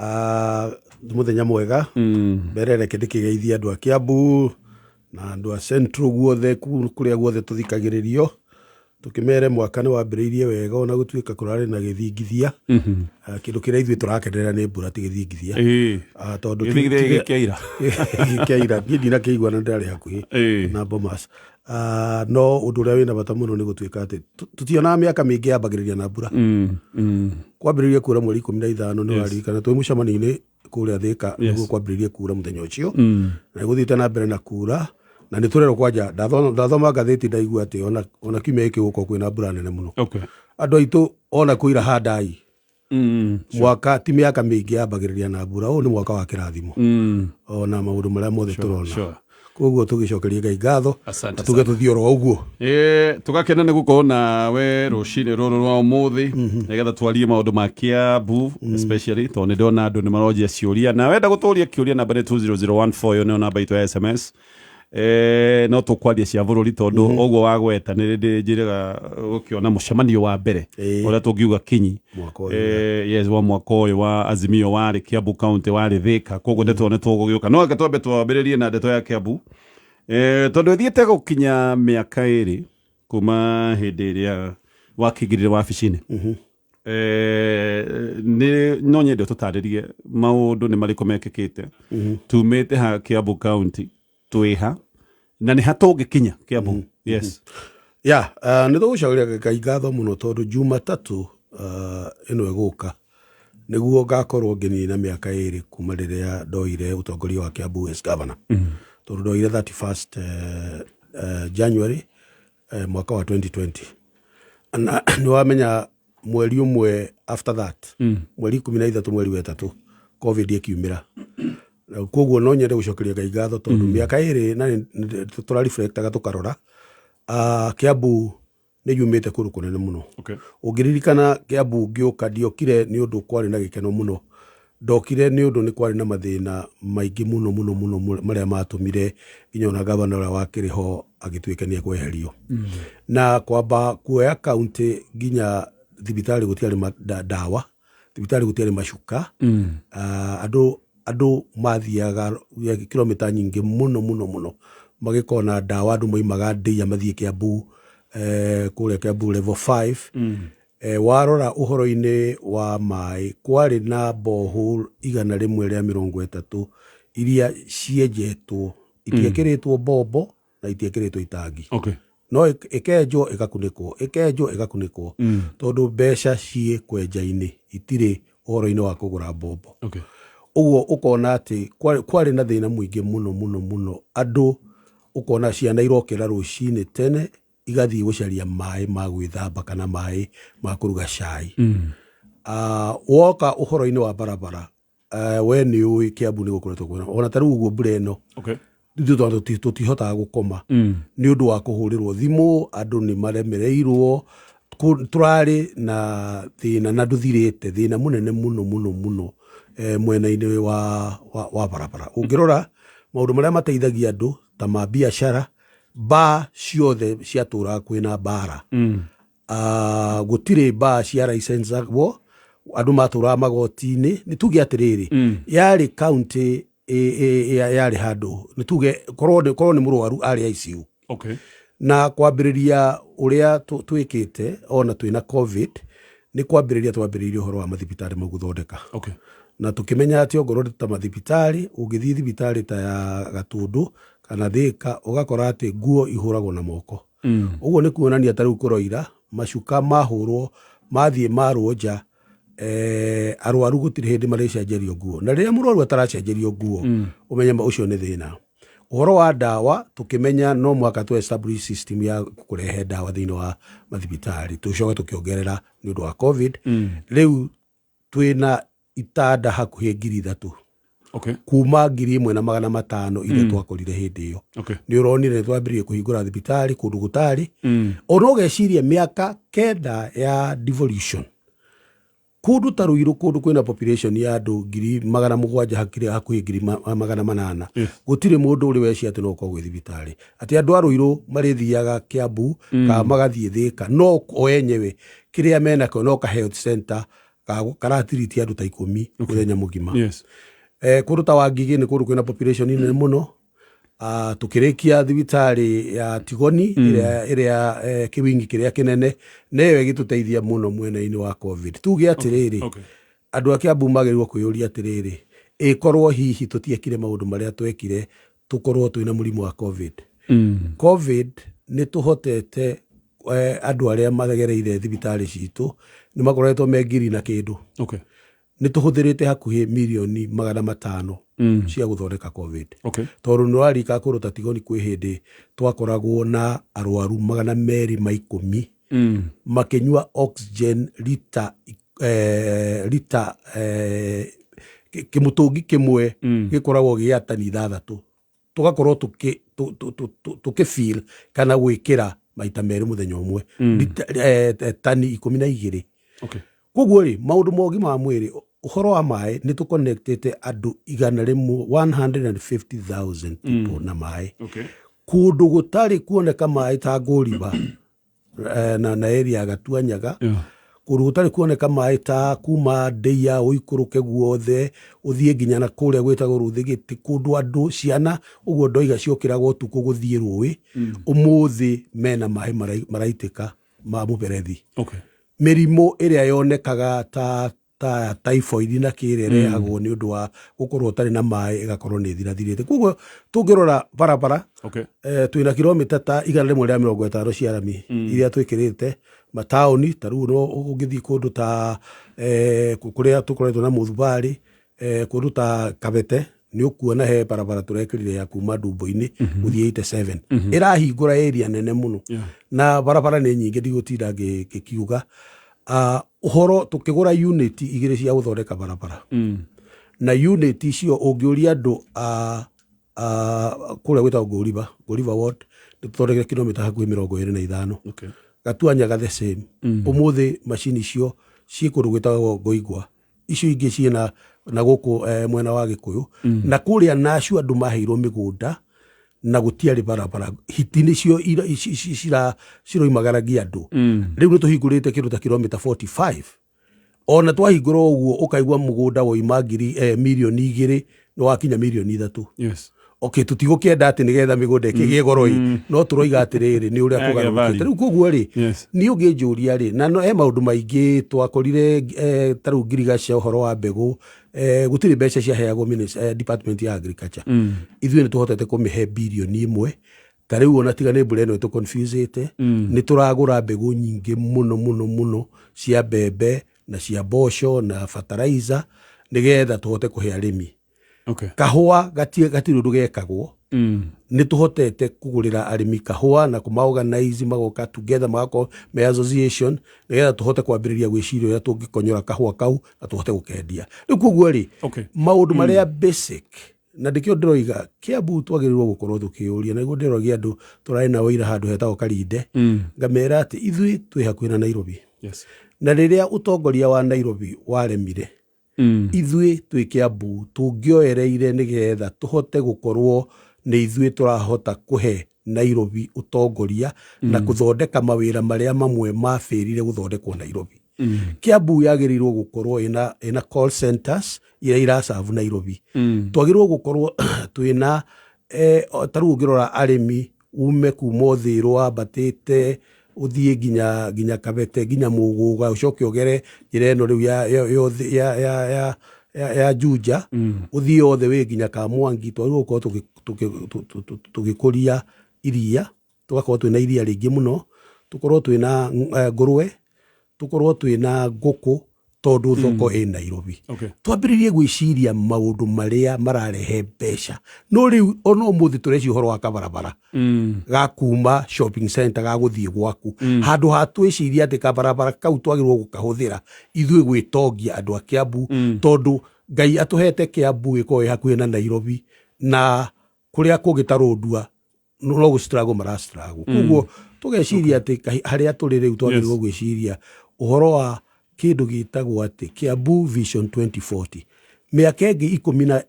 Nĩ mũthenya mwega. Mbere reke ndĩkĩgeithie andũ a Kiambu na andũ a Central guothe, kũrĩa guothe tũthikagĩrĩrio, tũkĩmere mwaka nĩ wambĩrĩirie wega ona gũtuĩka kũrarĩ na gĩthingithia. Kĩndũ kĩrĩa ithuĩ tũrakenerera nĩ mbura, ti gĩthingithia. Tondũ Gĩthingithia gĩkĩaira. Gĩkĩaira niĩ ndinakĩigua na ndĩrarĩ hakuhĩ na Bomas. No ũndũ ũrĩa wĩna bata mũno nĩ gũtuĩka atĩ tũtionaga mĩaka mĩingĩ yambagĩrĩria na mbura. Kwambĩrĩria kura mweri 15, nĩ waririkana twĩ mũcemanio-inĩ kũrĩa Thĩka, nĩguo kwambĩrĩirie kura mũthenya ũcio, na gũthiĩte na mbere na kura, na nĩ tũrerwo kwanja ndathoma ngathĩti ndaigua atĩ ona kiumia gĩkĩ gũkorwo kwĩna mbura nene mũno. Andũ aitũ ona kũira handai. Mwaka ti mĩaka mĩingĩ yambagĩrĩria na mbura, ũyũ nĩ mwaka wa kĩrathimo ona maũndũ marĩa mothe tũrona. Koguo tũgĩcokerie Ngai ngatho Asante na tuge tũthiĩ oro ũguo. Tũgakena nĩ gũkorwo nawe rũcinĩ rũrũ rwa ũmũthĩ nĩgetha twarie maũndũ ma Kiambu especially tondũ nĩ ndona andũ nĩ maronjia ciũria, na wenda gũtũria kĩũria namba nĩ 20014, ĩyo nĩyo namba itũ ya SMS. No tũkwaria cia bũrũri tondũ ũguo wagweta nĩ rĩ njĩrĩga gũkĩona mũcemanio wa mbere ũrĩa tũngiuga kinyi Mwaka ũyũ. Yes, wa mwaka ũyũ wa Azimio warĩ Kiambu County, warĩ Thĩka, koguo ndeto nĩ tũgũgĩũka, no reke twambe twambĩrĩrie na ndeto ya Kiambu, tondũ ĩthiĩte gũkinya mĩaka 2 kuma hĩndĩ ĩrĩa wakĩingĩrire wabici-inĩ. Nĩ no nyende ũtũtarĩrie maũndũ nĩ marĩkũ mekĩkĩte, tumĩte ha Kiambu County twĩha, na nĩ ha tũngĩkinya Kiambu? Yes. Ya, nĩ tũgũcokeria Ngai ngatho mũno tondũ Jumatatũ ĩno ĩgũka nĩguo ngakorwo ngĩnina mĩaka 2 kuma rĩrĩa ndoire ũtongoria wa Kiambu as governor, tondũ ndoire 31st January mwaka wa 2020, na nĩ wamenya mweri ũmwe after that, mweri 13 mweri wa ĩtatũ, COVID ĩkiumĩra. Na koguo no nyende gũcokeria Ngai ngatho tondũ mĩaka 2 na tũrareflectaga tũkarora, Kiambu nĩ yumĩte kũndũ kũnene mũno. Ũngĩririkana Kiambu ngĩũka, ndiokire nĩ ũndũ kwarĩ na gĩkeno mũno, ndokire nĩ ũndũ nĩ kwarĩ na mathĩna maingĩ mũno mũno mũno mũno marĩa matũmire nginya ona gavana ũrĩa wakĩrĩ ho agĩtuĩka nĩ ekweherio. Na kwamba kuoya kaunti nginya thibitarĩ gũtiarĩ ndawa, thibitarĩ gũtiarĩ macuka. Andũ mathiaga kilomita nyingĩ mũno mũno mũno magĩkona ndawa, andũ maimaga Ndeiya mathiĩ Kiambu, kũrĩa Kiambu level 5. Warora ũhoro-inĩ wa maĩ, kwarĩ na borehole 130 iria cienjetwo, itiekĩrĩtwo mbombo na itiekĩrĩtwo itangi. No ĩkenjwo ĩgakunĩkwo, ĩkenjwo ĩgakunĩkwo, tondũ mbeca ciĩ kwenja-inĩ, itirĩ ũhoro-inĩ wa kũgũra mbombo. Ũguo ũkona atĩ kwarĩ na thĩna mũingĩ mũno mũno mũno, andũ ũkona ciana irokĩra rũcinĩ tene igathiĩ gũcaria maĩ ma gwĩthamba kana maĩ ma kũruga cai. Woka ũhoro-inĩ wa barabara, we nĩ ũĩ Kiambu nĩ gũkoretwo kwĩna ona ta rĩu ũguo mbura ĩno. Ithuĩ tondũ tũtihotaga gũkoma nĩ ũndũ wa kũhũrĩrwo thimũ, andũ nĩ maremereirwo. Tũrarĩ na thĩna na ndũthirĩte, thĩna mũnene mũno mũno mũno, mwena-inĩ wa barabara. Ũngĩrora maũndũ marĩa mateithagia andũ ta ma biacara, bar ciothe ciatũraga kwĩna mbara. Gũtirĩ bar cia licensagwo, andũ matũraga magoti-inĩ. Nĩ tuge atĩrĩrĩ, yarĩ county yarĩ handũ nĩ tuge korwo nĩ mũrwaru arĩ ICU. Na kwambĩrĩria ũrĩa twĩkĩte ona twĩna COVID nĩ kwambĩrĩria twambĩrĩirie ũhoro wa mathibitarĩ mau gũthondeka. Na tũkĩmenya atĩ ongorwo nĩ ta mathibitarĩ, ũngĩthiĩ thibitarĩ ta ya Gatũndũ kana Thĩka, ũgakora atĩ nguo ihũragwo na moko. Ũguo nĩ kuonania ta rĩu kũroira macuka mahũrwo mathiĩ marwo nja, arwaru gũtirĩ hĩndĩ marĩcenjerio nguo, na rĩrĩa mũrwaru ataracenjerio nguo, ũmenye ũcio nĩ thĩna. Ũhoro wa ndawa, tũkĩmenya no mũhaka tũ establish system ya kũrehe ndawa thĩinĩ wa mathibitarĩ, tũcoke tũkĩongerera nĩ ũndũ wa COVID. Rĩu twĩna itanda hakuhĩ 3,000 kuma 1,500 iria twakorire hĩndĩ ĩyo. Nĩ ũronire nĩ twambĩrĩirie kũhingũra thibitarĩ kũndũ gũtarĩ. Ona ũgeciria mĩaka 9 ya devolution, kũndũ ta Ruiru, kũndũ kwĩna population ya andũ 700,000, hakiri hakuhĩ 800,000, gũtirĩ mũndũ ũrĩ wecia atĩ no ũkorwo gwĩ thibitarĩ, atĩ andũ a Ruiru marĩthiaga Kiambu kana magathiĩ Thĩka, no o enyewe kĩrĩa menakĩo no ka health center. Karatiriti andũ ta 10 mũthenya mũgima. Yes. Kũndũ ta Wangigĩ nĩ kũndũ kwĩna population nene mũno. Tũkĩrĩkia thibitarĩ ya Tigoni ĩrĩa kĩwingi kĩrĩa kĩnene neyo ĩgĩtũteithia mũno mwena-inĩ wa COVID. Tuge atĩrĩrĩ, andũ a Kiambu magĩrĩirwo kwĩyũria atĩrĩrĩ, ĩkorwo hihi tũtiekire maũndũ marĩa twekire tũkorwo twĩna mũrimũ wa COVID. COVID nĩ tũhotete, andũ arĩa magereire thibitarĩ citũ nĩ makoretwo me ngiri na kĩndũ. Nĩ tũhũthĩrĩte hakuhĩ mirioni 500 cia gũthondeka COVID. Tondũ nĩ warika kũndũ ta Tigoni kwĩ hĩndĩ twakoragwo na arwaru 210 makĩnyua oxygen lita kĩmũtũngi kĩmwe gĩkoragwo gĩa tani 6, tũgakorwo tũkĩ feel kana gwĩkĩra maita merĩ mũthenya ũmwe lita, tani 12. Koguo rĩ, maũndũ ma ũgima wa mwĩrĩ, ũhoro wa maĩ, nĩ tũconnectĩte andũ 100, 150,000 people na maĩ. Kũndũ gũtarĩ kuoneka maĩ ta Ngũriba na area ya Gatuanyaga, kũndũ gũtarĩ kuoneka maĩ ta kuma Ndeia ũikũrũke guothe ũthiĩ nginya na kũrĩa gwĩtagwo Rũthĩgĩtĩ, kũndũ andũ ciana ũguo ndoiga ciokĩraga ũtukũ gũthiĩ rũĩ, ũmũthĩ mena maĩ maraitĩka ma mũberethi. Mĩrimũ ĩrĩa yonekaga ta typhoid na kĩrĩa ĩrehagwo nĩ ũndũ wa gũkorwo ũtarĩ na maĩ ĩgakorwo nĩ ĩthirathirĩte. Koguo tũngĩrora barabara, twĩna kilomita ta 150 cia rami iria twĩkĩrĩte mataũni. Ta rĩu no ũngĩthiĩ kũndũ ta kũrĩa tũkoretwo na mũthubarĩ, kũndũ ta Kabete, nĩ ũkuona he barabara tũrekĩrire ya kuma Ndumbo-inĩ gũthiĩ 87, ĩrahingũra area nene mũno. Na barabara nĩ nyingĩ, ndigũtinda ngĩkiuga. Ũhoro tũkĩgũra unit igĩrĩ cia gũthondeka barabara, na unit icio ũngĩũria andũ a kũrĩa gwĩtagwo Ngũriba, Ngũriba ward, nĩ tũthondekire kilomita hakuhĩ 25. Gatuanyaga the same. Ũmũthĩ macini icio ciĩ kũndũ gwĩtagwo Ngoigwa, icio ingĩ ciĩna na gũkũ mwena wa Gĩkũyũ na kũrĩa Nacu, andũ maheirwo mĩgũnda na gũtiarĩ barabara, hiti nĩcio ciroimagaragia andũ. Rĩu nĩ tũhingũrĩte kĩndũ ta kilomita 45. Ona twahingũra ũguo, ũkaigua mũgũnda woima ngiri 2 mirioni nĩ wakinya 3 mirioni. Okay, tũtigũkĩenda atĩ nĩgetha mĩgũnda ĩkĩgĩe goro ĩ, no tũroiga atĩrĩrĩ, nĩ ũrĩa Yagĩa kũgarũrũkĩte value. rĩu. Koguo rĩ, niĩ ũngĩnjũria rĩ, na no he maũndũ maingĩ twakorire, ta rĩu ngirigacia ũhoro wa mbegũ, gũtirĩ mbeca ciaheagwo department ya agriculture. Ithuĩ nĩ tũhotete kũmĩhe 1 birioni. Ta rĩu ona tiga nĩ mbura ĩno ĩtũconfusĩte, nĩ tũragũra mbegũ nyingĩ mũno mũno mũno cia mbembe na cia mboco na fertilizer nĩgetha tũhote kũhe arĩmi. Kahũa gatirĩ ũndũ gekagwo. Nĩ tũhotete kũgũrĩra arĩmi kahũa na kũmaorganize magoka together, magakorwo me association, nĩgetha tũhote kwambĩrĩria gwĩciria ũrĩa tũngĩkonyora kahũa kau na tũhote gũkendia rĩu. Koguo rĩ, maũndũ marĩa basic, na ndĩkĩo ndĩroiga Kiambu twagĩrĩirwo gũkorwo tũkĩũria, na nĩguo ndĩrogia andũ tũrarĩ na wĩira handũ hetagwo Karinde, ngamera atĩ ithuĩ twĩ hakuhĩ na Nairobi, na rĩrĩa ũtongoria wa Nairobi waremire, ithuĩ twĩ Kiambu tũngĩoereire nĩgetha tũhote gũkorwo nĩ ithuĩ tũrahota kũhe Nairobi ũtongoria na kũthondeka mawĩra marĩa mamwe mabĩrire gũthondekwo Nairobi. Kiambu yagĩrĩirwo gũkorwo ĩna call centers iria iracabu Nairobi. Twagĩrĩirwo gũkorwo twĩna ta rĩu ũngĩrora arĩmi ume kuma Ũthĩrũ wambatĩte ũthiĩ nginya Kabete, nginya Mũgũga, ũcoke ũgere njĩra ĩno rĩu ya Juja, ũthiĩ yothe wĩ nginya Kamwangi. Twagĩrĩirwo gũkorwo tũgĩkũria iria, tũgakorwo twĩna iria rĩingĩ mũno, tũkorwo twĩna ngũrwe, tũkorwo twĩna ngũkũ, tondũ thoko ĩ Nairobi. Twambĩrĩrie gwĩciria maũndũ marĩa mararehe mbeca. No rĩu ona ũmũthĩ tũreci ũhoro wa kabarabara ga kuma shopping center ga gũthiĩ gwaku, handũ ha twĩciria atĩ kabarabara kau twagĩrĩirwo gũkahũthĩra ithuĩ gwĩtongia andũ a Kiambu, tondũ Ngai atũhete Kiambu ĩkorwo ĩ hakuhĩ na Nairobi, na kũrĩa kũngĩ ta Rũndua no gũ struggle mara struggle. Koguo tũgeciria atĩ harĩa tũrĩ rĩu twagĩrĩirwo gwĩciria ũhoro wa kĩndũ gĩtagwo atĩ Kiambu Vision 2040. Mĩaka ĩngĩ 15,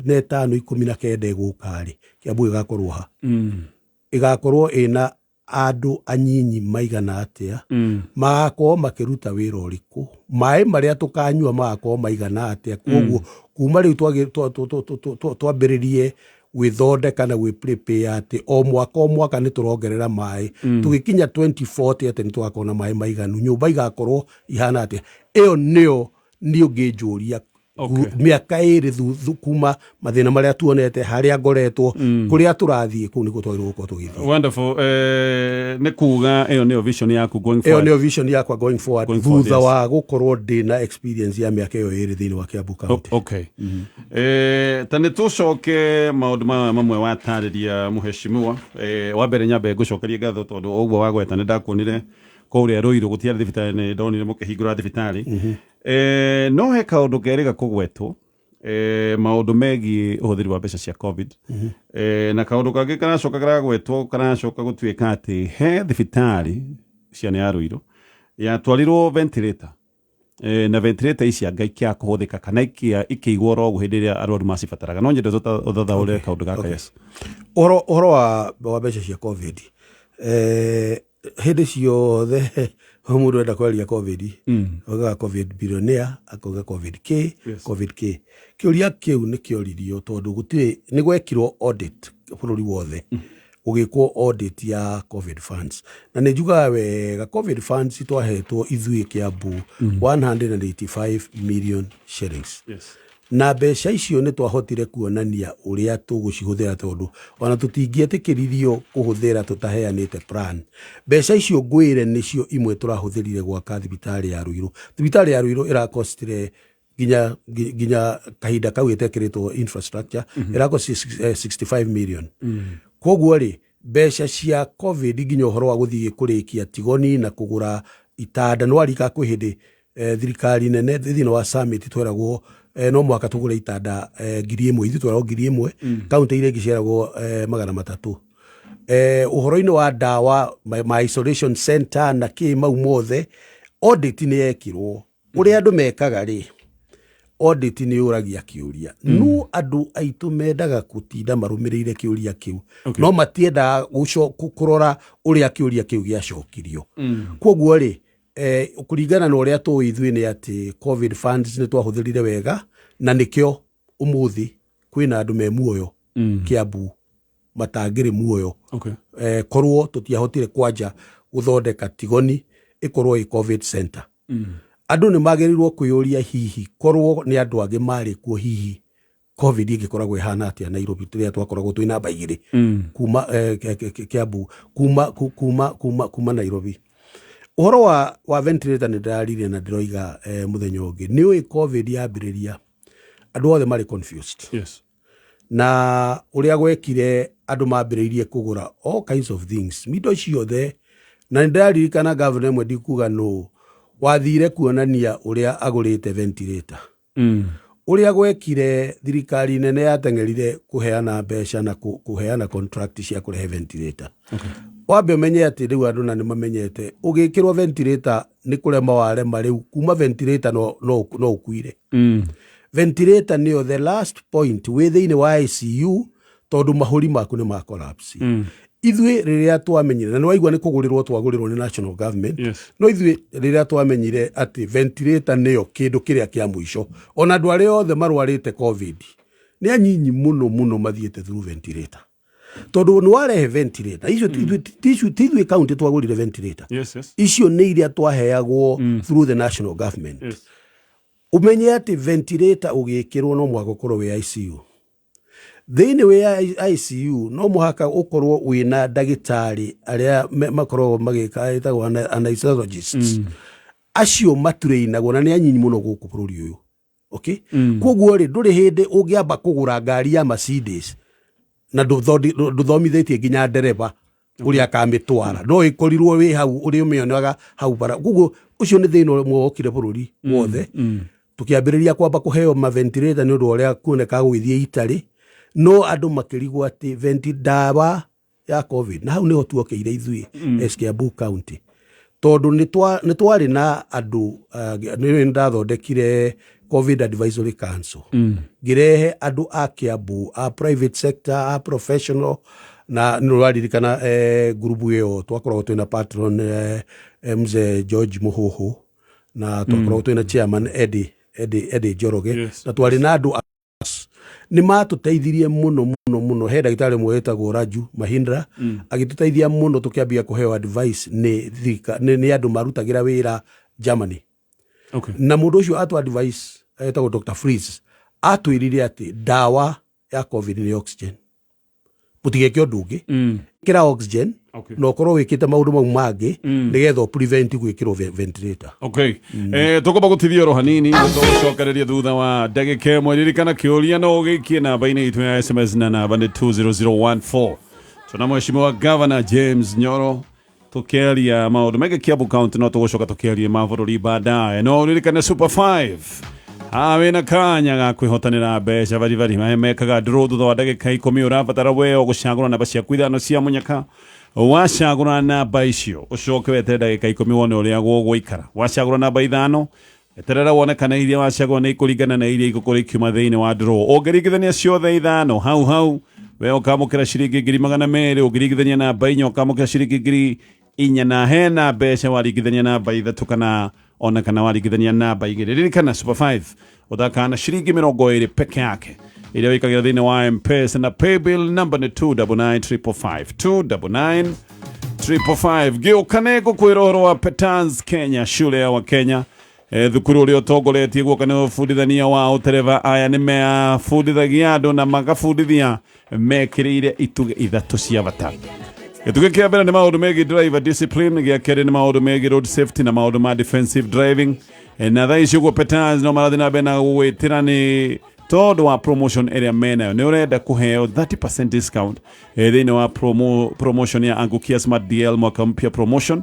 19 ĩgũka rĩ, Kiambu ĩgakorwo ha? Ĩgakorwo ĩna Andũ anyinyi maigana atĩa, magakorwo makĩruta wĩra ũrĩkũ, maĩ marĩa tũkanyua magakorwo maigana atĩa. Koguo kuma rĩu twambĩrĩrie gwĩthondeka na gwĩ prepare atĩ o mwaka o mwaka nĩ tũrongerera maĩ, tũgĩkinya 2040 atĩ nĩ tũgakorwo na maĩ maiganu, nyũmba igakorwo ihana atĩa. Ĩyo nĩyo niĩ ũngĩnjũria mĩaka 2 kuma mathĩna marĩa tuonete, harĩa ngoretwo, kũrĩa tũrathiĩ, kũu nĩkuo twagĩrĩirwo gũkorwo tũgĩthiĩ. Wonderful. Nĩ kuga ĩyo nĩyo vision yaku going Ĩyo forward. Nĩyo vision yakwa going forward, Going forward, thutha wa gũkorwo ndĩna experience ya mĩaka ĩyo 2 thĩinĩ wa Kiambu County. Okay. Ta nĩ tũcoke maũndũ maya mamwe watarĩria, mũheshimiwa. Wa mbere nyambe ngũcokerie ngatho tondũ o ũguo wagweta nĩ ndakuonire kũrĩa Rũirũ gũtiarĩ thibitarĩ, nĩ ndonire mũkĩhingũra thibitarĩ. No he kaũndũ kerĩga kũgwetwo, maũndũ megiĩ ũhũthĩri wa mbeca cia COVID. Na kaũndũ kangĩ karacoka karagwetwo, karacoka gũtuĩka atĩ he thibitarĩ ciana ya Rũirũ yatwarirwo ventilator, na ventilator ici anga ikĩaga kũhũthĩka kana ikĩigwo oro ũguo hĩndĩ ĩrĩa arwaru macibataraga. No nyende ũthathaũre kaũndũ gaka, yes. Ũhoro wa mbeca cia COVID, hĩndĩ ciothe mũndũ enda kwaria COVID, augaga COVID billionaire, akauga COVID K. COVID K. Kĩũria kĩu nĩ kĩoririo tondũ gũtirĩ nĩ gwekirwo audit bũrũri wothe, gũgĩkwo audit ya COVID funds, na nĩ njugaga wega, COVID funds twahetwo ithuĩ Kiambu 185 million shillings. Na mbeca icio nĩ twahotire kuonania ũrĩa tũgũcihũthĩra, tondũ ona tũtingĩetĩkĩririo kũhũthĩra tũtaheanĩte plan. Mbeca icio ngwĩre nĩcio imwe tũrahũthĩrire gwaka thibitarĩ ya Ruiru. Thibitarĩ ya Ruiru ĩrakostire nginya kahinda kau ĩtekĩrĩtwo infrastructure, ĩrakosti 65 million. Koguo rĩ, mbeca cia COVID, nginya ũhoro wa gũthiĩ kũrĩkia Tigoni na kũgũra itanda, nĩ warika kwĩ hĩndĩ thirikari nene thĩinĩ wa summit tweragwo no mũhaka tũgũre itanda 1000. Ithuĩ tweragwo 1000, kaunti iria ingĩ ciaragwo 300. Ũhoro-inĩ wa ndawa, ma isolation center na kĩ mau mothe, audit nĩ yekirwo. Ũrĩa andũ mekaga rĩ, audit nĩ yũragia kĩũria, no andũ aitũ mendaga gũtinda marũmĩrĩire kĩũria kĩu, no matiendaga kũrora ũrĩa kĩũria kĩu gĩacokirio. Koguo rĩ, kũringana na ũrĩa tũĩ ithuĩ nĩ atĩ COVID funds nĩ twahũthĩrire wega, na nĩkĩo ũmũthĩ kwĩna andũ me muoyo Kiambu matangĩrĩ muoyo korwo tũtiahotire kwanja gũthondeka Tigoni ĩkorwo ĩ COVID center. Andũ nĩ magĩrĩirwo kwĩyũria, hihi korwo nĩ andũ angĩ marĩ kuo, hihi COVID ĩngĩkoragwo ĩhana atĩa Nairobi, rĩrĩa twakoragwo twĩ namba 2 kuma Kiambu kuma Nairobi. Ũhoro wa ventilator nĩ ndĩraririe na ndĩroiga mũthenya ũngĩ, nĩ ũĩ COVID yambĩrĩria andũ othe marĩ confused. Na ũrĩa gwekire, andũ mambĩrĩirie kũgũra all kinds of things, indo ciothe, na nĩ ndĩraririkana governor ĩmwe, ndikuga nũ, wathire kuonania ũrĩa agũrĩte ventilator. Ũrĩa gwekire, thirikari nene yateng'erire kũheana mbeca na kũheana contract cia kũrehe ventilator. Wambe ũmenye atĩ rĩu andũ na nĩ mamenyete ũgĩkĩrwo ventilator nĩ kũrema warema, rĩu kuma ventilator no ũkuire. Ventilator nĩyo the last point wĩ thĩinĩ wa ICU, tondũ mahũri maku nĩ ma collapse. Ithuĩ rĩrĩa twamenyire, na nĩ waigua nĩ kũgũrĩrwo twagũrĩrwo nĩ national government, no ithuĩ rĩrĩa twamenyire atĩ ventilator nĩyo kĩndũ kĩrĩa kĩa mũico, ona andũ arĩa othe marwarĩte COVID nĩ anyinyi mũno mũno mathiĩte through ventilator, tondũ nĩ warehe ventilator icio, ti ithuĩ county twagũrire ventilator. Icio nĩ iria twaheagwo through the national government. Ũmenye atĩ ventilator ũgĩkĩrwo no mũhaka ũkorwo wĩ ICU. Thĩinĩ wĩ ICU no mũhaka ũkorwo wĩna ndagĩtarĩ arĩa makoragwo magĩka, ĩtagwo anesthesiologists, acio maturĩinagwo na nĩ anyinyi mũno gũkũ bũrũri ũyũ, okay? Koguo rĩ, ndũrĩ hĩndĩ ũngĩamba kũgũra ngari ya Mercedes na ndũthomithĩtie nginya ndereba ũrĩa akamĩtwara, no ĩkorirwo wĩ hau ũrĩa ũmĩonaga hau bara. Koguo ũcio nĩ thĩna ũmwe wokire bũrũri wothe. Tũkĩambĩrĩria kwamba kũheo ma ventilator nĩ ũndũ wa ũrĩa kuonekaga gũgĩthiĩ itarĩ, no andũ makĩrigwo atĩ ndawa ya COVID, na hau nĩho tuokeire ithuĩ as Kiambu County, tondũ nĩ twarĩ na andũ, nĩ ndathondekire COVID Advisory Council, ngĩrehe andũ a Kiambu, a private sector, a professional, Na nĩ ũraririkana ngurubu ĩyo twakoragwo twĩna patron mzee George Muhuhu, na twakoragwo twĩna chairman Eddie Njoroge. Na twarĩ na andũ nĩ matũteithirie mũno mũno mũno. He ndagĩtarĩ ũmwe wĩtagwo Raju Mahindra, agĩtũteithia mũno tũkĩambia kũheo advice nĩ nĩ andũ marutagĩra wĩra Germany. Na mũndũ ũcio atũ advice etagwo Dr. Fritz, atwĩrire atĩ ndawa ya COVID nĩ oxygen, mũtigeke ũndũ ũngĩ, ĩkĩra oxygen na ũkorwo wĩkĩte maũndũ mau mangĩ nĩgetha ũprevent gwĩkĩrwo ventilator. Okay. Tũkwamba gũtithia oro hanini, tũgũcokereria thutha wa ndagĩka ĩmwe. Ririkana kĩũria no ũgĩikie namba-inĩ itũ ya SMS na namba nĩ 20014. Tuna mheshimiwa Governor James Nyoro tukiaria maũndũ megiĩ Kiambu County, no tũgũcoka tũkĩarie ma bũrũri baadaye. No ũririkane Super 5 haha wĩna kanya ga kwĩhotanĩra mbeca baribari maya mekaga draw thutha wa ndagĩka 10. Ũrabatara we o gũcagũra namba ciaku ithano cia mũnyaka. Wacagũra namba icio, ũcoke wetere ndagĩka 10 wone ũrĩa gũgũikara. Wacagũra namba ithano, eterera wone kana iria wacagũra nĩ ikũringana na iria igũkorwo ikiuma thĩinĩ wa draw. Ũngĩringithania ciothe ithano hau hau, we ũkamũkĩra ciringi 200,000. Ũngĩringithania namba inya, ũkamũkĩra ciringi 4,000, na hena mbeca waringithania namba ithatũ kana ona kana waringithania namba igĩrĩ. Ririkana Super 5 ũthakaga na ciringi 20 peke yake iria wĩkagĩra thĩinĩ wa M-Pesa, na paybill number nĩ 299555, 299555. Gĩũka nĩ ngũkwĩra ũhoro wa Petans Kenya, shule ya Wakenya, thukuru ũrĩa ũtongoretie guoka nĩ ũbundithania wa ũtereba. Aya nĩ mebundithagia andũ na magabundithia mekĩrĩire itugĩ ithatũ cia bata. Gĩtugĩ kĩa mbere nĩ maũndũ megiĩ driver discipline, gĩa kerĩ nĩ maũndũ megiĩ road safety na maũndũ ma defensive driving. Na thaa ici ũguo Petans no marathiĩ na mbere na gũgwĩtĩra nĩ tondũ wa promotion ĩrĩa menayo. Nĩ ũrenda kũheo 30% discount thĩinĩ wa promotion ya Angukia Smart DL mwaka mpya promotion,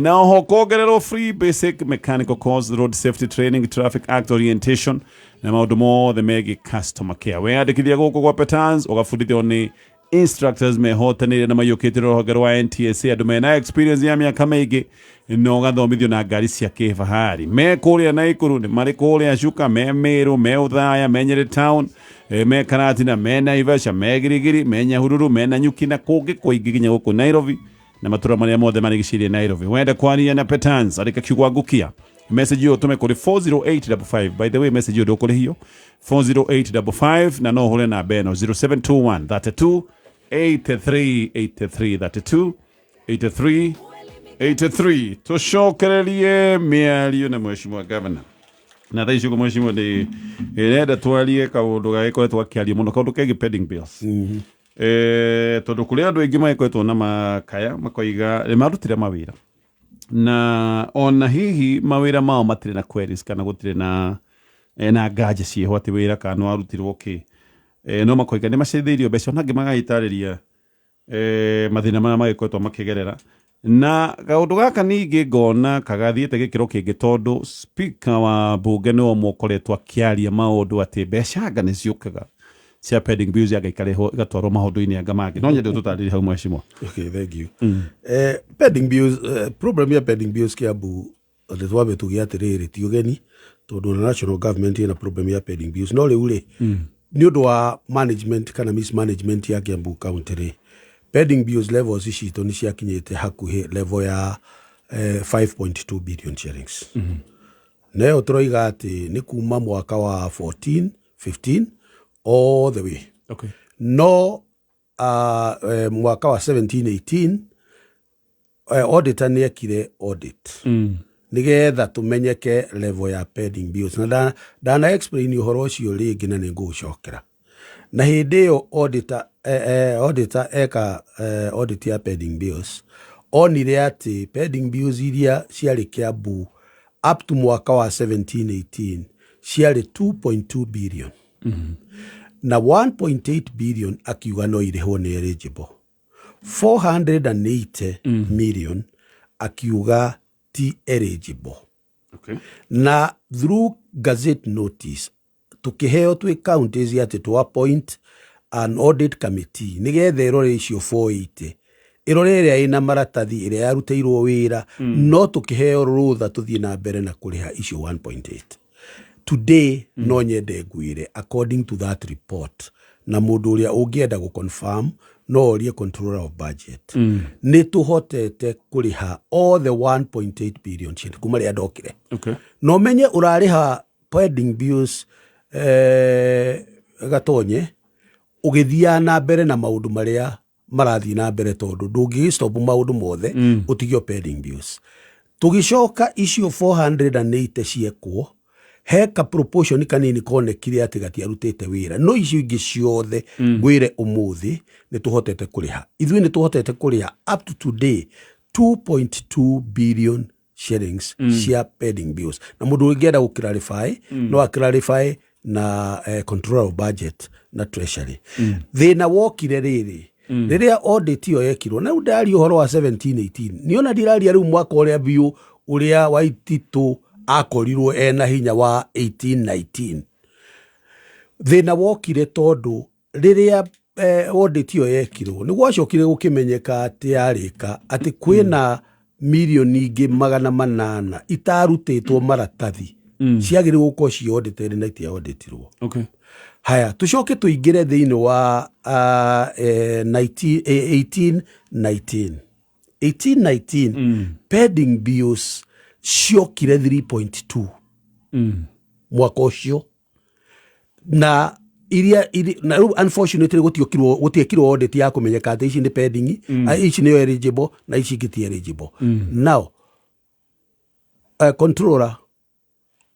na oho kongererwo free basic mechanical course, road safety training, traffic act orientation na maũndũ mothe megiĩ customer care. Weyandĩkithia gũkũ gwa Petans ũgabundithio nĩ instructors mehotanĩire na maiyũkĩte rũhonge rwa NTSA, andũ mena experience ya mĩaka mĩingĩ, na ũgathomithio na ngari cia kĩfahari. Me kũrĩa Naikuru, nĩ marĩ kũrĩa Chuka, me Meru, me Uthaya, me Nyeri town, me Karatina, me Naivasha, me Girigiri, me Nyahururu, me Nanyuki na kũngĩ kũingĩ nginya gũkũ Nairobi na matũra marĩa mothe marigicĩirie Nairobi. Wenda kwaria na Petans, andĩka kiugo angukia message ĩyo ũtũme kũrĩ 40855. By the way, message ĩyo ndũkũrĩhio, 40855, na no ũhũre namba ĩno 0721 32 83 83, 32 83 83. Tũcokererie mĩario na mheshimiwa governor. Na thaa ici ũguo, mheshimiwa, nĩ ĩrenda twarie kaũndũ gagĩkoretwo gakĩario mũno, kaũndũ kegiĩ pending bills, tondũ kũrĩ andũ aingĩ magĩkoretwo na makaya makoiga nĩ marutire mawĩra na ona hihi mawĩra mao matirĩ na queries kana gũtirĩ na nganja ciĩho atĩ wĩra kana nĩ warutirwo kĩ, no makoiga nĩ maceithĩirio mbeca, ona angĩ magagĩtarĩria mathĩna marĩa magĩkoretwo makĩgerera. Na kaũndũ gaka ningĩ ngona kagathiĩte gĩkĩro kĩngĩ, tondũ speaker wa bunge nĩwe ũmwe ũkoretwo akĩaria maũndũ atĩ mbeca anga nĩ ciũkaga cia pending bills, anga ikarehwo igatwarwo maũndũ-inĩ anga mangĩ. No nyende ũtũtarĩrie hau, mheshimiwa. Okay, thank you. Pending bills, problem ya pending bills Kiambu, nĩ twambe tuge atĩrĩrĩ, ti ũgeni, tondũ na national government ĩna problem ya pending bills. No rĩu rĩ, nĩ ũndũ wa management kana mismanagement ya Kiambu County rĩ, pending bills levels citũ nĩ ciakinyĩte hakuhĩ level ya 5.2 billion shillings. Na ĩyo tũroiga atĩ nĩ kuma mwaka wa 14 15 all the way. No mwaka wa 17 18, auditor nĩ ekire audit nĩgetha tũmenyeke level ya pending bills, na ndana explain ũhoro ũcio rĩngĩ na nĩ ngũũcokera. Na hĩndĩ ĩyo auditor eka audit ya pending bills, onire atĩ pending bills iria ciarĩ Kiambu up to mwaka wa 17 18 ciarĩ 2.2 billion, na 1.8 billion akiuga no irĩhwo nĩ eligible, 480 million akiuga ti eligible. Na through gazette notice tukiheo twĩ counties atĩ to appoint an audit committee nĩgetha ĩrore icio 480, ĩrore ĩrĩa ĩna maratathi, ĩrĩa yarutĩirwo wĩra, no tũkĩheo rũtha tũthiĩ na mbere na kũrĩha icio 1.8. Today no nyende ngwĩre, according to that report, na mũndũ ũrĩa ũngĩenda gũ confirm No orie Controller of Budget. Nĩ tũhotete kũrĩha all the 1.8 billion shillings kuma rĩrĩa ndokire. Na ũmenye ũrarĩha pending bills, Gatonye, ũgĩthiaga na mbere na maũndũ marĩa marathiĩ na mbere, tondũ ndũngĩgĩstop maũndũ mothe ũtigio pending bills. Tũgĩcoka icio 480 ciekwo, he ka proportion kanini konekire atĩ gatiarutĩte wĩra, no icio ingĩ ciothe ngwĩre ũmũthĩ nĩ tũhotete kũrĩha. Ithuĩ nĩ tũhotete kũrĩha up to today 2.2 billion shillings cia pending bills, na mũndũ ũngĩenda gũ clarify no a clarify na Controller of Budget na Treasury. Thĩna wokire rĩrĩ, rĩrĩa audit ĩyo yekirwo, na rĩu ndaria ũhoro wa 17 18, niona ndiraria rĩu mwaka ũrĩa biũ ũrĩa Waititũ akorirwo ena hinya wa 18 19. Thĩna wokire tondũ rĩrĩa audit ĩyo yekirwo, nĩ gwacokire gũkĩmenyeka atĩ yarĩka atĩ kwĩna mirioni ingĩ 800 itarutĩtwo maratathi ciagĩrĩirwo gũkorwo ci audited na itiauditirwo. Haya, tũcoke tũingĩre thĩinĩ wa 19, 18 19 18 19, pending bills ciokire 3.2 mwaka ũcio, na iria na rĩu unfortunately gũtiokirwo, gũtiekirwo audit ya kũmenyeka atĩ ici nĩ pending, ici nĩyo eligible na ici ingĩ ti eligible. Now controller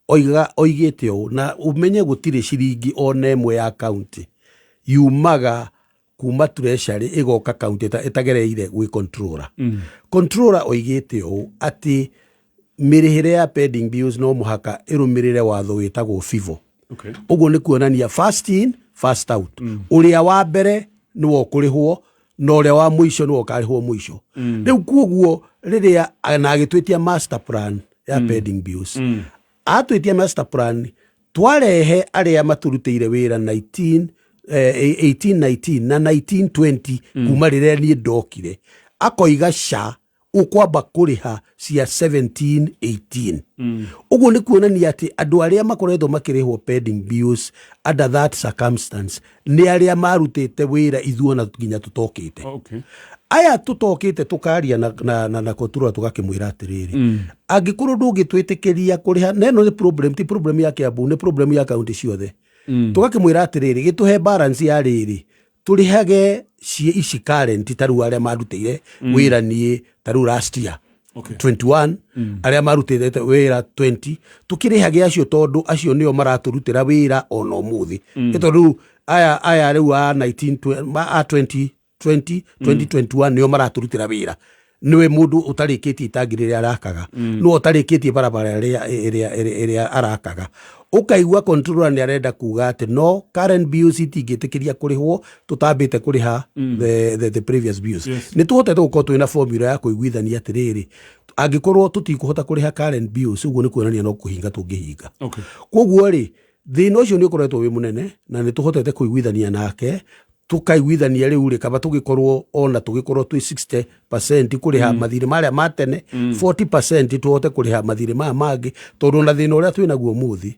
oiga oigĩte ũũ, na ũmenye gũtirĩ ciringi ona ĩmwe ya county yumaga kuma Treasury ĩgoka county ĩtagereire gwĩ controller. Controller oigĩte ũũ atĩ mĩrĩhĩre ya pending bills no mũhaka ĩrũmĩrĩre watho wĩtagwo FIFO. Ũguo nĩ kuonania first in, first out. Ũrĩa wa mbere nĩwe ũkũrĩhwo na ũrĩa wa mũico nĩwe ũkarĩhwo mũico. Rĩu kuoguo rĩrĩa na agĩtwĩtia master plan ya pending bills, atwĩtia master plan, twarehe arĩa matũrutĩire wĩra 19 18 19 na 19 20 kuma rĩrĩa niĩ ndokire, akoiga ca ũkwamba kũrĩha cia 17 18. Ũguo nĩ kuonania atĩ andũ arĩa makoretwo makĩrĩhwo pending bills under that circumstance nĩ arĩa marutĩte wĩra ithuona nginya tũtokĩte. Aya tũtokĩte tũkaria na controller, tũgakĩmwĩra atĩrĩrĩ, angĩkorwo ndũngĩtwĩtĩkĩria kũrĩha, na ĩno nĩ problem, ti problem ya Kiambu, nĩ problem ya kaunti ciothe, tũgakĩmwĩra atĩrĩrĩ, gĩtũhe balance ya rĩrĩ tũrĩhage ici current, ta rĩu arĩa marutĩire wĩra niĩ ta rĩu last year 21, arĩa marutĩte wĩra 20, tũkĩrĩhage acio tondũ acio nĩo maratũrutĩra wĩra ona ũmũthĩ. Nĩ tondũ rĩu aya rĩu a 19 a 20 20 2021 nĩo maratũrutĩra wĩra. Nĩwe mũndũ ũtarĩkĩtie itangi rĩrĩa arakaga, nĩwe ũtarĩkĩtie barabara ĩrĩa arakaga. Ũkaigua controller nĩ arenda kuga atĩ no current bills itingĩtĩkĩria kũrĩhwo tũtambĩte kũrĩha the previous bills. Nĩ tũhotete gũkorwo twĩna formula ya kũiguithania atĩrĩrĩ, angĩkorwo tũtikũhota kũrĩha current bills, ũguo nĩ kuonania no kũhinga tũngĩhinga. Koguo rĩ, thĩna ũcio nĩ ũkoretwo wĩ mũnene, na nĩ tũhotete kũiguithania nake, tũkaiguithania rĩu rĩ, kaba tũgĩkorwo ona tũgĩkorwo twĩ 60% kũrĩha mathirĩ marĩa ma tene, 40% tũhote kũrĩha mathirĩ maya mangĩ, tondũ ona thĩna ũrĩa twĩ naguo ũmũthĩ,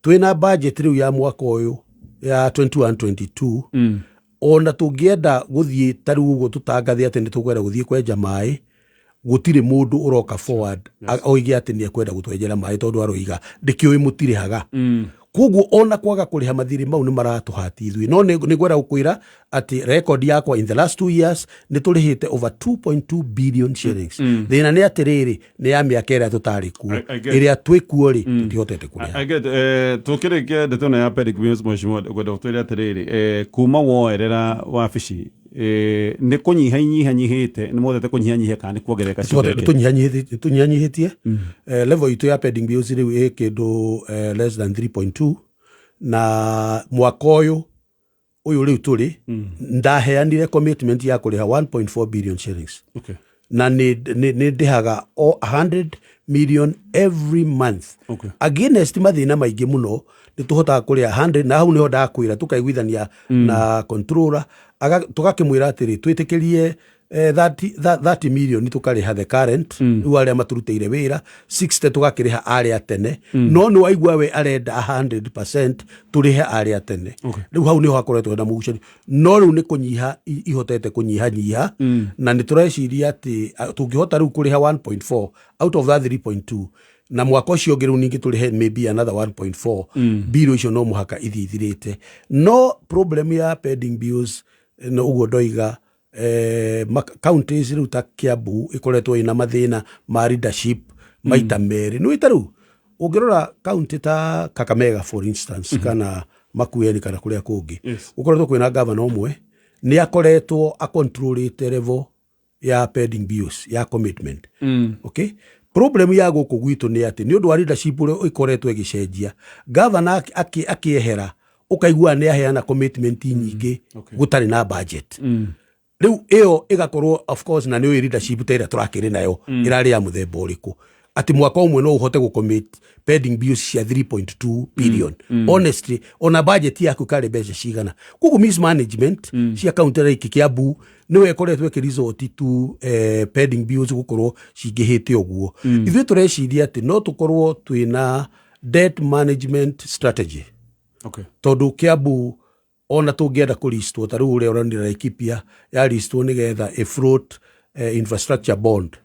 twĩna budget rĩu ya mwaka ũyũ ya 21 22, ona tũngĩenda gũthiĩ ta rĩu ũguo tũtangathe atĩ nĩ tũkwenda gũthiĩ kwenja maĩ, gũtirĩ mũndũ ũroka forward oige atĩ nĩ ekwenda gũtwenjera maĩ, tondũ aroiga ndĩkĩũĩ mũtirĩhaga. Koguo ona kwaga kũrĩha mathirĩ mau nĩ maratũhati ithuĩ. No nĩ ngwenda gũkwĩra atĩ record yakwa in the last 2 years nĩ tũrĩhĩte over 2.2 billion shillings. Thĩna nĩ atĩrĩrĩ, nĩ ya mĩaka ĩrĩa tũtarĩ kuo. I get. Ĩrĩa twĩ kuo rĩ, tũtihotete kũrĩha. I get. Tukĩrĩkia ndeto ĩno ya pending bills, mheshimiwa, ngwenda gũtwĩre atĩrĩrĩ, kuma woerera wabici, nĩ kũnyiha inyihanyihĩte, nĩ mũhotete kũnyihanyihia kana nĩ kuongerereka ciongerereke? Tũnyihanyihĩtie. Level itũ ya pending bills rĩu ĩ kĩndũ less than 3.2, na mwaka ũyũ rĩu tũrĩ ndaheanire commitment ya kũrĩha 1.4 billion shillings. Na nĩ ndĩhaga o 100 million every month. Against mathĩna maingĩ mũno, nĩ tũhotaga kũrĩha 100, na hau nĩho ndakwĩra tũkaiguithania na controller, tũgakĩmwĩra atĩrĩ, twĩtĩkĩrie. 30 million tũkarĩha the current, rĩu arĩa maturutĩire wĩra, 60 tũgakĩrĩha arĩa tene. No nĩ waigua we arenda 100% tũrĩhe arĩa tene. Rĩu hau nĩho hakoretwo hena mũgucanio, no rĩu nĩ kũnyiha ihotete kũnyihanyiha, na nĩ tũreciria atĩ tũngĩhota rĩu kũrĩha 1.4 out of that 3.2, na mwaka ũcio ũngĩ rĩu ningĩ tũrĩhe maybe another 1.4, bill icio no mũhaka ithiĩ ithirĩte. No problem ya pending bills, no ũguo ndoiga, counties rĩu ta Kiambu ĩkoretwo ĩna mathĩna ma leadership maita merĩ. Nĩ ta rĩu ũngĩrora county ta Kakamega, for instance, kana Makueni kana kũrĩa kũngĩ, gũkoretwo kwĩna gavana ũmwe nĩ akoretwo acontrolĩte level ya pending bills ya commitment. Okay, problem ya gũkũ gwitũ nĩ atĩ nĩ ũndũ wa leadership ũrĩa ĩkoretwo ĩgĩcenjia, gavana akĩehera ũkaigua nĩ aheana commitment nyingĩ gũtarĩ na budget. Rĩu ĩyo ĩgakorwo, of course, na nĩ ũĩ leadership ta ĩrĩa tũrakĩrĩ nayo ĩrarĩ ya mũthemba ũrĩkũ, atĩ mwaka ũmwe no ũhote gũcommit pending bills cia 3.2 billion. Honestly, ona budget yaku karĩ mbeca cigana? Koguo mismanagement cia county like Kiambu nĩwe ĩkoretwo ĩkĩresort to pending bills gũkorwo cingĩhĩte ũguo. Ithuĩ tũreciria atĩ no tũkorwo twĩna debt management strategy, tondũ Kiambu ona tũngĩenda kũristwo ta rĩu ũrĩa ũronire Laikipia yaristwo nĩgetha ĩfloat infrastructure bond,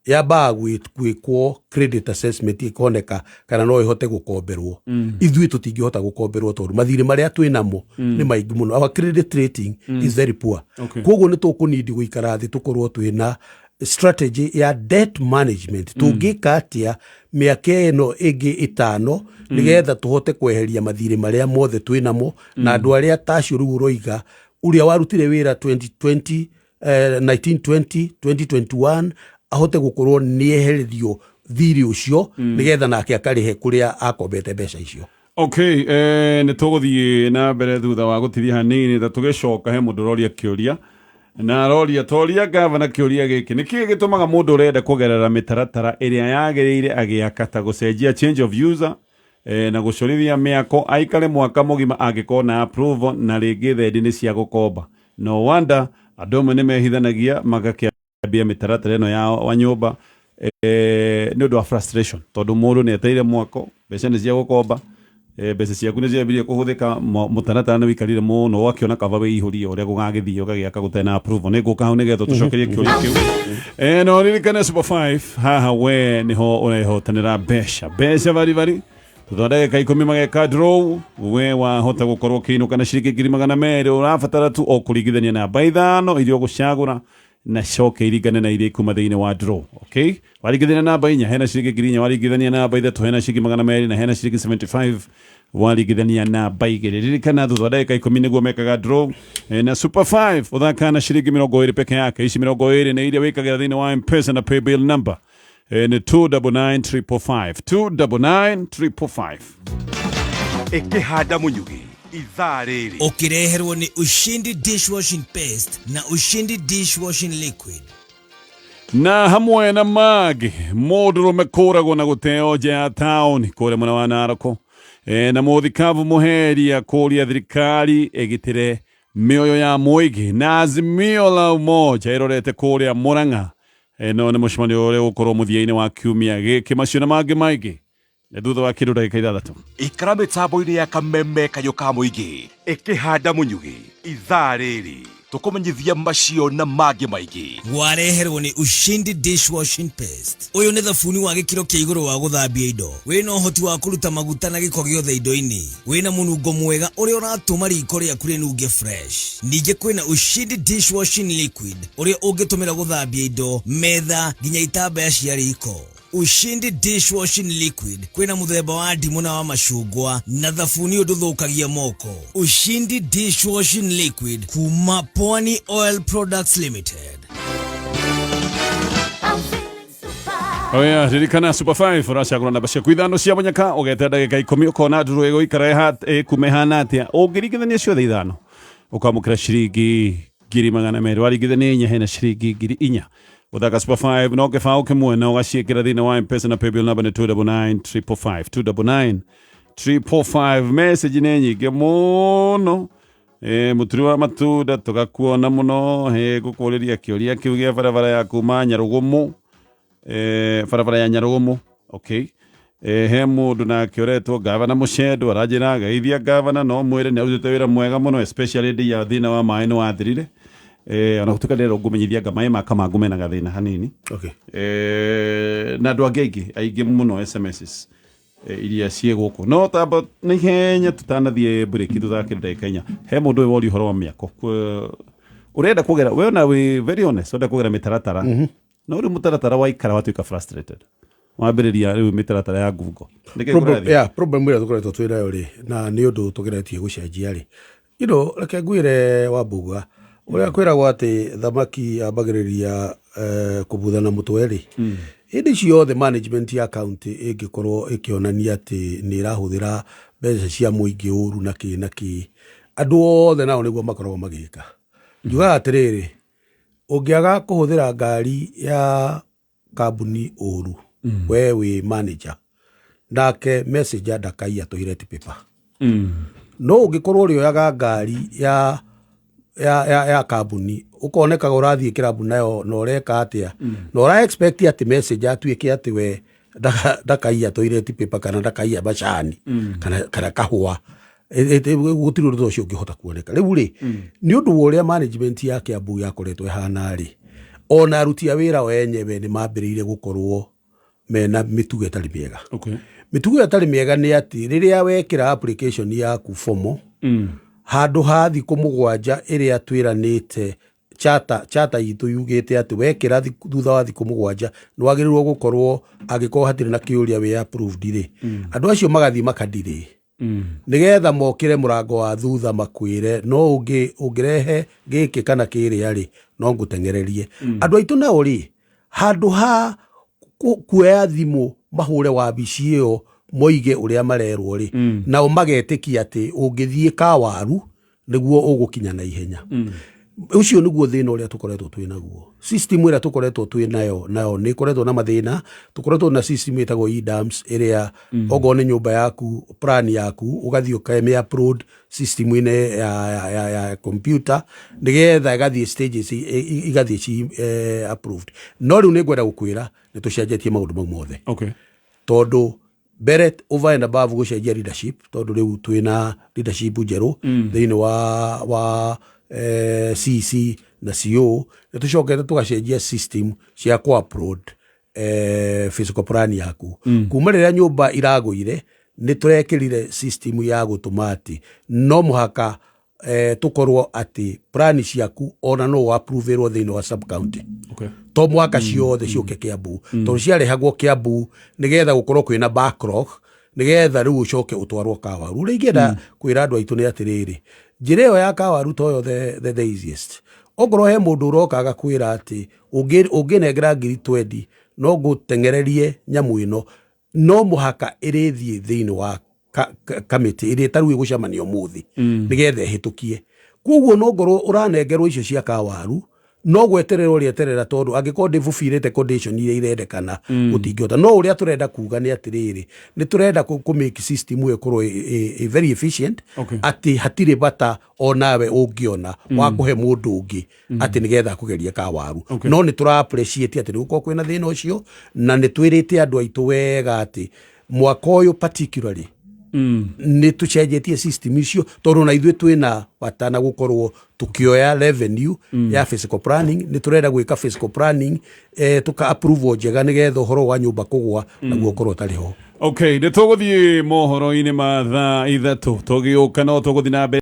yambaga gwĩkwo credit assessment ĩkoneka kana no ĩhote gũkomberwo. Ithuĩ tũtingĩhota gũkomberwo tondũ mathirĩ marĩa twĩ namo nĩ maingĩ mũno. Our credit rating is very poor. Koguo nĩ tũkũnindi gũikara thĩ tũkorwo twĩna strategy ya debt management, tũngĩka atĩa mĩaka ĩno ĩngĩ 5 nĩgetha tũhote kweheria mathirĩ marĩa mothe twĩ namo na andũ arĩa tacio rĩu ũroiga ũrĩa warutire wĩra 2020, 1920, 2021 ahote gũkorwo nĩ ehererio thirĩ ũcio nĩgetha nake akarĩhe kũrĩa akombete mbeca icio. Okay, nä tå gå thiä na mbere thutha wa gå tithia hanini ta tå gä coka. He må ndå roria kä å ria na aroria toria gavana kä å ria gä kä nä kä gä tå maga må ndå å renda kũgerera mĩtaratara ĩrĩa yagĩrĩire agĩaka ta gũcenjia change of user na gũcorithia mĩako aikare mwaka mũgima angĩkorwo approval na rĩngĩ thendi nĩ cia gũkomba? No wonder andũ amwe nĩ mehithanagia magakĩambia mĩtaratara ĩno ya wa nyũmba nĩ ũndũ wa frustration, tondũ mũndũ nĩ etereire mwako, mbeca nĩ cia gũkomba, mbeca ciaku nĩ ciambirie kũhũthĩka, mũtaratara nĩ wĩikarire mũno, ũgakĩona kaba wĩihũrie ũrĩa gũgagĩthiĩ ũgagĩaka gũtarĩ na approval. Nĩ ngũka hau nĩgetha tũcokerie kĩũria kĩu. No ririkane Super 5 haha we nĩho ũrehotanĩra mbeca, mbeca baribari. Thutha wa ndagĩka 10 mageka draw. We wahota gũkorwo ũkĩinũka na ciringi 200,000. Ũrabatara tu o kũringithania namba ithano iria ũgũcagũra na coke iringane na iria ikuma thĩinĩ wa draw. Okay, waringithania namba 4 hena ciringi 4,000, waringithania namba 3 hena ciringi 200 na hena ciringi 75 waringithania namba 2. Ririkana thutha wa ndagĩka 10 nĩguo mekaga draw. Na Super 5 ũthakaga na ciringi 20 peke yake. Ici 20 nĩ iria wĩkagĩra thĩinĩ wa M-Pesa na paybill number nĩ 299555, 299555. Ĩkĩhanda mũnyugĩ ithaa rĩrĩ. Ũkĩreherwo nĩ Ushindi dishwashing paste na Ushindi dishwashing liquid. Na hamwe na mangĩ, mũndũrũme kũragwo na gũteo nja ya taũni kũrĩa mwena wa Naroko, na mũthikabu mũheria kũria thirikari ĩgitĩre mĩoyo ya mũingĩ, na Azimio la Umoja ĩrorete kũrĩa Murang'a. No nĩ mũcemanio ũrĩa ũgũkorwo mũthia-inĩ wa kiumia gĩkĩ. Macio na mangĩ maingĩ nĩ thutha wa kĩndũ ndagĩka 6. Ikara mĩtambo-inĩ ya kameme kayũ ka mũingĩ. Ĩkĩhanda mũnyugĩ ithaa rĩrĩ tũkũmenyithia macio na mangĩ maingĩ. Wareherwo nĩ Ushindi dishwashing paste. Ũyũ nĩ thabuni wa gĩkĩro kĩa igũrũ wa gũthambia indo, wĩna ũhoti wa kũruta maguta na gĩko gĩothe indo-inĩ, wĩna mũnungo mwega ũrĩa ũratũma riko rĩaku rĩnunge fresh. Ningĩ kwĩna Ushindi dishwashing liquid ũrĩa ũngĩtũmĩra gũthambia indo, metha nginya itambaya cia riko. Ushindi dishwashing liquid kwĩna mũthemba wa ndimũ na wa macungwa, na thabuni ũyũ ndũthũkagia moko. Ushindi dishwashing liquid kuma Pwani Oil Products Limited. I'm feeling super. Oya, ririkana Super 5 ũracagũra namba ciaku ithano cia mũnyaka, ũgete ndagĩka 10 ũkona nduru ĩgũikara ĩkume ĩhana atĩa. Ũngĩringithania ciothe ithano ũkamũkĩra ciringi 200,000, waringithania 4 hena ciringi 4,000. Gũthaka Super 5 no kĩbaũ kĩmwe na ũgaciĩkĩra thĩinĩ wa M-Pesa na paybill number nĩ 299555, 299555. Message nĩ nyingĩ mũno. Mũturi wa matunda tũgakuona mũno. Ngũkũrĩria kĩũria kĩu gĩa barabara ya kuma Nyarũgũmũ, barabara ya Nyarũgũmũ. Okay. He mũndũ nake ũretwo Gavana Mũcendo aranjĩra geithia gavana, no mwĩre nĩ arutĩte wĩra mwega mũno, especially hĩndĩ ya thĩna wa maĩ nĩ wathirire. Ona gũtuĩka ndĩrerwo ngũmenyithia anga maĩ ma Kamangũ mena gathĩna hanini. Na andũ angĩ aingĩ aingĩ mũno SMSs iria ciĩ gũkũ, no tamba na ihenya tũtanathiĩ breki tũthakĩre ndagĩka 4, he mũndũ ũyũ woria ũhoro wa mĩako. Ũrenda kũgera, we ona wĩ very honest, ũrenda kũgera mĩtaratara, no rĩu mũtaratara waikara watuĩka frustrated, wambĩrĩria rĩu mĩtaratara ya ngungo. Nĩkĩ Problem, kũrathiĩ? Yeah, problem ĩrĩa tũkoretwo twĩ nayo rĩ, na nĩ ũndũ tũgeretie gũcenjia rĩ, reke ngwĩre Wambuga, ũrĩa kwĩragwo atĩ thamaki yambagĩrĩria kũbutha na mũtwe rĩ, hĩndĩ ciothe management ya county ĩngĩkorwo ĩkĩonania atĩ nĩ ĩrahũthĩra mbeca cia mũingĩ ũru na kĩ na kĩ, andũ othe nao nĩguo makoragwo magĩka. Njugaga atĩrĩrĩ, ũngĩaga kũhũthĩra ngari ya kambuni ũru, we wĩ manager, nake messenger ndakaiya toilet paper. No ũngĩkorwo ũrĩoyaga ngari ya kambuni, ũkonekaga ũrathiĩ kĩrabu nayo na ũreka atĩa, na ũra expect atĩ messenger atuĩke atĩ we ndakaiya toilet paper kana ndakaiya macani kana kahũa, gũtirĩ ũndũ ta ũcio ũngĩhota kuoneka. Rĩu rĩ, nĩ ũndũ wa ũrĩa management ya Kiambu yakoretwo ĩhana rĩ, ona aruti a wĩra o enyewe nĩ mambĩrĩire gũkorwo mena mĩtugo ĩtarĩ mĩega. Mĩtugo ĩyo ĩtarĩ mĩega nĩ atĩ rĩrĩa wekĩra application yaku formal, handũ ha thikũ 7 ĩrĩa twĩranĩte, charter itũ yugĩte atĩ wekĩra thutha wa thikũ 7 nĩ wagĩrĩirwo gũkorwo, angĩkorwo hatirĩ na kĩũria, wĩ approved rĩ, andũ acio magathiĩ makadirĩ nĩgetha mokĩre mũrango wa thutha makwĩre no ũngĩrehe gĩkĩ kana kĩrĩa rĩ, no ngũteng'ererie. Andũ aitũ nao rĩ, handũ ha kuoya thimũ mahũre wabici ĩyo moige ũrĩa marerwo rĩ, nao magetĩkia atĩ ũngĩthiĩ kawaru nĩguo ũgũkinya na ihenya. Ũcio nĩguo thĩna ũrĩa tũkoretwo twĩ naguo. System ĩrĩa tũkoretwo twĩ nayo nĩ ĩkoretwo na mathĩna. Tũkoretwo na system ĩtagwo eDAMS, ĩrĩa okorwo nĩ nyũmba yaku, plan yaku, ũgathiĩ ũkamĩ upload system-inĩ ya computer nĩgetha ĩgathiĩ stages, igathiĩ ci approved. No rĩu nĩ ngwenda gũkwĩra nĩ tũcenjetie maũndũ mau mothe. Tondũ mbere, over and above gũcenjia leadership, tondũ rĩu twĩna leadership njerũ thĩinĩ wa CC na CO, nĩ tũcokete tũgacenjia system cia kũ-upload physical plan yaku. Kuma rĩrĩa nyũmba iragũire, nĩ tũrekĩrire system ya gũtũma atĩ no mũhaka tũkorwo atĩ plan ciaku ona no approverwo thĩinĩ wa sub county. To mwaka ciothe ciũke Kiambu, tondũ ciarehagwo Kiambu nĩgetha gũkorwo kwĩna backlog, nĩgetha rĩu ũcoke ũtwarwo Kawaru. Ũrĩa ingĩenda kwĩra andũ aitũ nĩ atĩrĩrĩ, njĩra ĩyo ya Kawaru toyo the easiest. Okorwo he mũndũ ũroka agakwĩra atĩ ũngĩnengera ngiri 20 no ngũteng'ererie nyamũ ĩno, no mũhaka ĩrĩthiĩ thĩinĩ wa kamĩtĩ ĩrĩa tarĩu ĩgũcemania ũmũthĩ nĩgetha ĩhĩtũkie. Koguo no ngorwo ũranengerwo icio cia Kawaru, no gweterera ũrĩeterera, tondũ angĩkorwo ndĩbubirĩte condition iria irendekana, gũtingĩhota. No ũrĩa tũrenda kuga nĩ atĩrĩrĩ, nĩ tũrenda kũ make system ĩyo ĩkorwo ĩ very efficient, atĩ hatirĩ bata onawe ũngĩona wa kũhe mũndũ ũngĩ atĩ nĩgetha akũgerie kawaru. No nĩ tũra appreciate atĩ nĩ gũkorwo kwĩna thĩna ũcio, na nĩ twĩrĩte andũ aitũ wega atĩ mwaka ũyũ particularly nĩ tũcenjetie system icio, tondũ na ithuĩ twĩna bata na gũkorwo tũkĩoya revenue ya physical planning. Nĩ tũrenda gwĩka physical planning, tũka approve njega nĩgetha ũhoro wa nyũmba kũgwa naguo ũkorwo ũtarĩ ho. Okay, nĩ tũgũthiĩ mohoro-inĩ ma thaa 3, tũgĩũka no tũgũthiĩ na mbere.